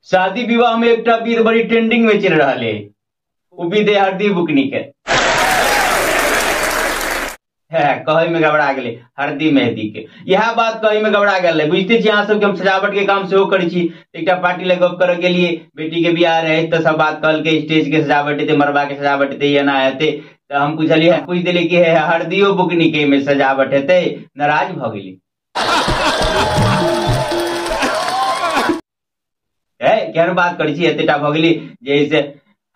शादी विवाह में एकटा विध बड़ी ट्रेंडिंग में चलि रहल है, ओ विध है हरदी बुकनी के। है कहे में गबड़ा गेलै हरदी मेहदी के, इएह बात कहे में गबड़ा गेलै। बुझते छी अहाँ सबके हम सजावट के काम सेहो करै छी। एकटा पार्टी लए गप करऽ गेलियै, बेटी के बियाह रहै तऽ सब बात कहलकै स्टेज के सजावट हेतै, मड़बा के सजावट हेतै, एना हेतै। तऽ हम पुछलियै, पूछि देलियै कि हे हरदियो बुकनी के एहिमे सजावट हेतै? नाराज भऽ गेली। है केहन बात करै छी, एतेटा भऽ गेली जे से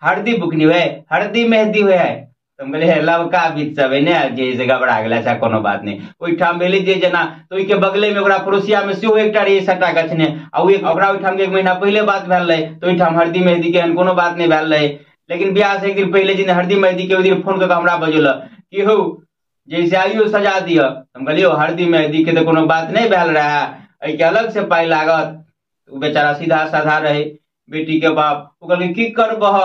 हरदी बुकनी हुए, हरदी मेहदी हुए। तऽ हम कहलियै हे लवका विध सब है ने, जे से गबड़ा गेलै। अच्छा कोनो बात नहि। ओहिठाम भेलै जे जेना तऽ ओहिके बगले मे ओकरा पड़ोसिया मे सेहो एकटा रहै सट्टा गछने, आ ओकरा ओहिठाम के एक महीना पहिले बात भेल रहै, तऽ ओहिठाम हरदी मेहदी के एहन कोनो बात नहि भेल रहै। लेकिन बियाह से एक दिन पहिले दिन हरदी मेहदी के ओहि दिन फोन कऽ के हमरा बजौलक कि हौ जैसे आइयो सजा दिअ। हम कहलियै हरदी मेहदी के तऽ कोनो बात नहि भेल रहै, एहिके अलग से पाइ लागत। ओ बेचारा सीधा साधा रहे बेटी के बाप, ओ कहलकै की करबह?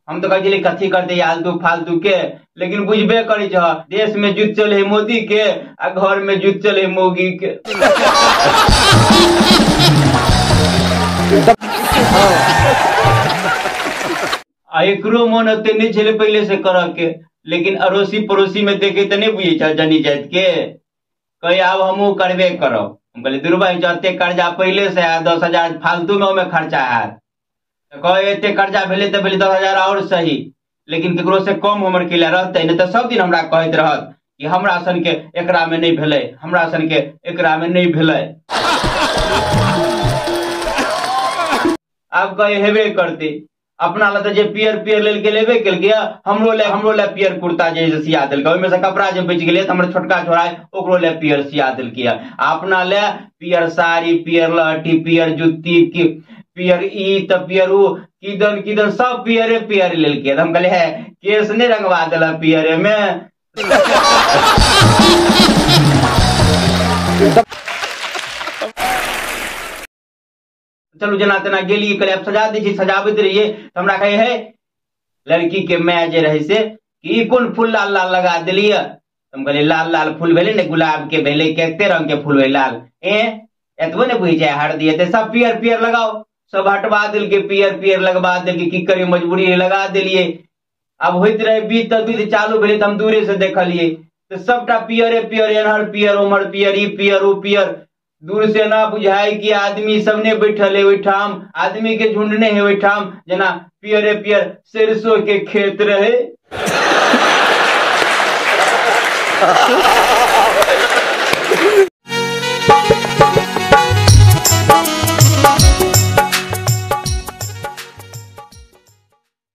हम तऽ कहै छलियै कथी करतै आलतू फालतू के, लेकिन बुझबे करै छह देश में युद्ध चले है मोदी के आ घर में युद्ध चले है मोगी के। आ एकरो मन ओते नहि छलै पहिले से करऽ के, लेकिन अड़ोसी पड़ोसी में देखे तऽ नहि बुझै छह जनी जाति के, कहे आब हमहूँ करबे करब। हम कहलियै दुर्बा एते कर्जा पहिले से आयत, 10,000 फालतू में ओहिमे खर्चा हैत। तऽ कहे एते कर्जा भेलै तऽ भेलै 10,000 आओर सही, लेकिन केकरो से कम हमर किला रहतै नहि तऽ सब दिन हमरा कहैत रहत कि हमरा सन के एकरा में नहि भेलै, हमरा सन के एकरा में नहि भेलै। आब कहे हेबे करतै, अपना लए तऽ जे पियर पियर लेलकै लेबे केलकै, हमरो लए पियर कुर्ता जे से सिया देलकै, ओहिमे से कपड़ा जे बचि गेलै तऽ हमर छोटका छोड़ा ओकरो लए पियर सिया देलकै। आ अपना लए पियर साड़ी, पियर लहठी, पियर जुत्ती, पियर ई तऽ पियर उ, किदन किदन सब पियरे पियर लेलकै। हम कहलियै हे केस नहि रंगवा देलक पियरे में। चलू जेना तेना गेलियै, कहलियै आब सजा दै छी। सजाबैत रहियै तऽ हमरा कहै हे लड़की के माय जे रहै से कि ई कोन फूल लाल लाल लगा देलियै? हम कहलियै लाल लाल फूल भेलै ने, गुलाब के भेलै, कते रंग के फूल भेलै लाल। ए एतबो ने बुझै छै हरदी हेतै, सब पियर पियर लगाओ। सब हटवा देलकै, पियर पियर लगवा देलकै। की करियै मजबूरी लगा देलियै। आब होइत रहै बीत तऽ बीत चालू भेलै तऽ हम दूरे से देखलियै तऽ सबटा पियरे पियर, एन्हर पियर ओम्हर पियर, ई पियर ओ पियर। दूर से ना बुझाय कि आदमी सब ने बैठल है ओहिठाम, आदमी के झुंड नहीं है ओहिठाम, जेना पियरे पियर सरसों के खेत रहे।